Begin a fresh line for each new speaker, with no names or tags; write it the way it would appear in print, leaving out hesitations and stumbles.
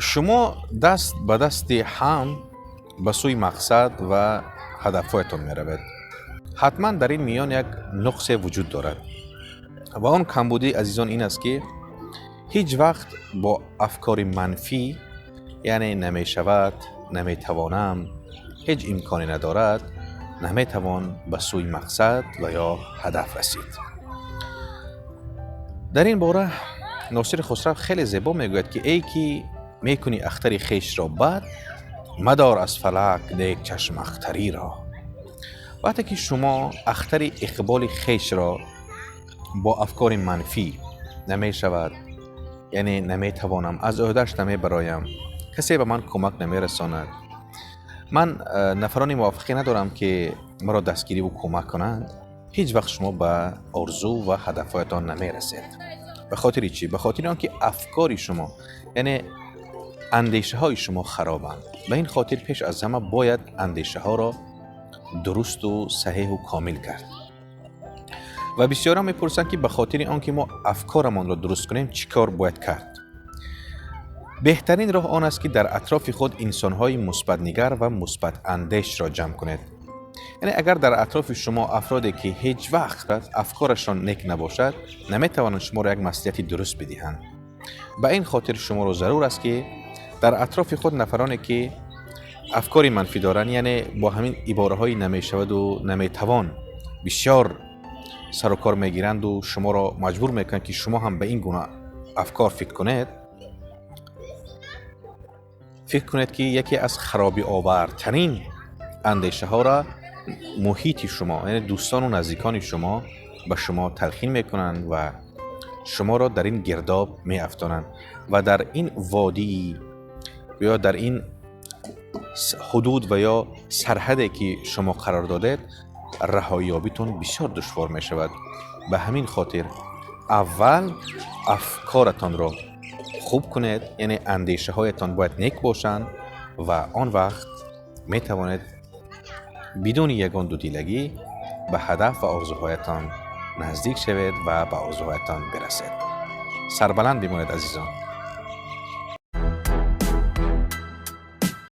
Шумо даст ба дасти ҳам ба сӯи мақсад ва ҳадафҳоятон меравед. Ҳатман дар ин миён як нуқсе вуҷуд дорад ва он камбудӣ, азизон, ин аст, ки ҳеҷ вақт бо афкори манфӣ, яъне намешавад, наметавонам, ҳеҷ имконе надорад, наметавон ба сӯи мақсад ва ё ҳадаф расид. Дар ин бора Носири Хусрав хеле зебо мегӯяд, ки эй ки мекунӣ ахтари хешро бад, мадор аз фалак нек чашм ахтариро. Вақте ки шумо ахтари иқболи хешро бо афкори манфӣ, намешавад, яъне наметавонам, аз ӯҳдаш намебароям, касе ба ман кӯмак намерасонад, ман нафарони мувофиқӣ надорам, ки маро дастгириву кӯмак кунанд, ҳеҷ вақт шумо ба орзу ва ҳадафҳоятон намерасед. Ба хотири чӣ? Ба хотири он ки афкори шумо, яъне андешаҳои шумо харобанд. Ба ин хотир пеш аз ҳама бояд андешаҳоро дурусту саҳеҳу комил кард. Ва бисёрон мепурсанд, ки ба хотири он ки мо афкорамонро дуруст кунем, чӣ кор бояд кард? Беҳтарин роҳ он аст, ки дар атрофи худ инсонҳои мусбатнигар ва мусбатандешро ҷамъ кунед. Яъне агар дар атрофи шумо афроде, ки ҳеҷ вақт афкорашон нек набошад, наметавонанд шуморо як маслиҳати дуруст бидиҳанд. Ба ин хотир шуморо зарур аст, ки дар атрофи худ нафароне, ки афкори манфӣ доранд, яъне бо ҳамин ибораҳои намешаваду наметавон бисёр сару кор мегиранду шуморо маҷбур мекунанд, ки шумо ҳам ба ин гуна афкор фикр кунед. Фикр кунед, ки яке аз харобиовартарин андешаҳоро муҳити шумо, яъне дӯстону наздикони шумо ба шумо талқин мекунанд ва шуморо дар ин гирдоб меафтонанд ва дар ин водӣ ё дар ин ҳудуд ва ё сарҳаде, ки шумо қарор додед, раҳоиёбитон бисёр душвор мешавад. Ба ҳамин хотир аввал афкоратонро хуб кунед, яъне андешаҳоятон бояд нек бошанд ва он вақт метавонед бидуни ягон дудилагӣ ба ҳадаф ва орзуҳоятон наздик шавед ва ба орзуҳоятон бирасед. Сарбаланд бимонед, азизон.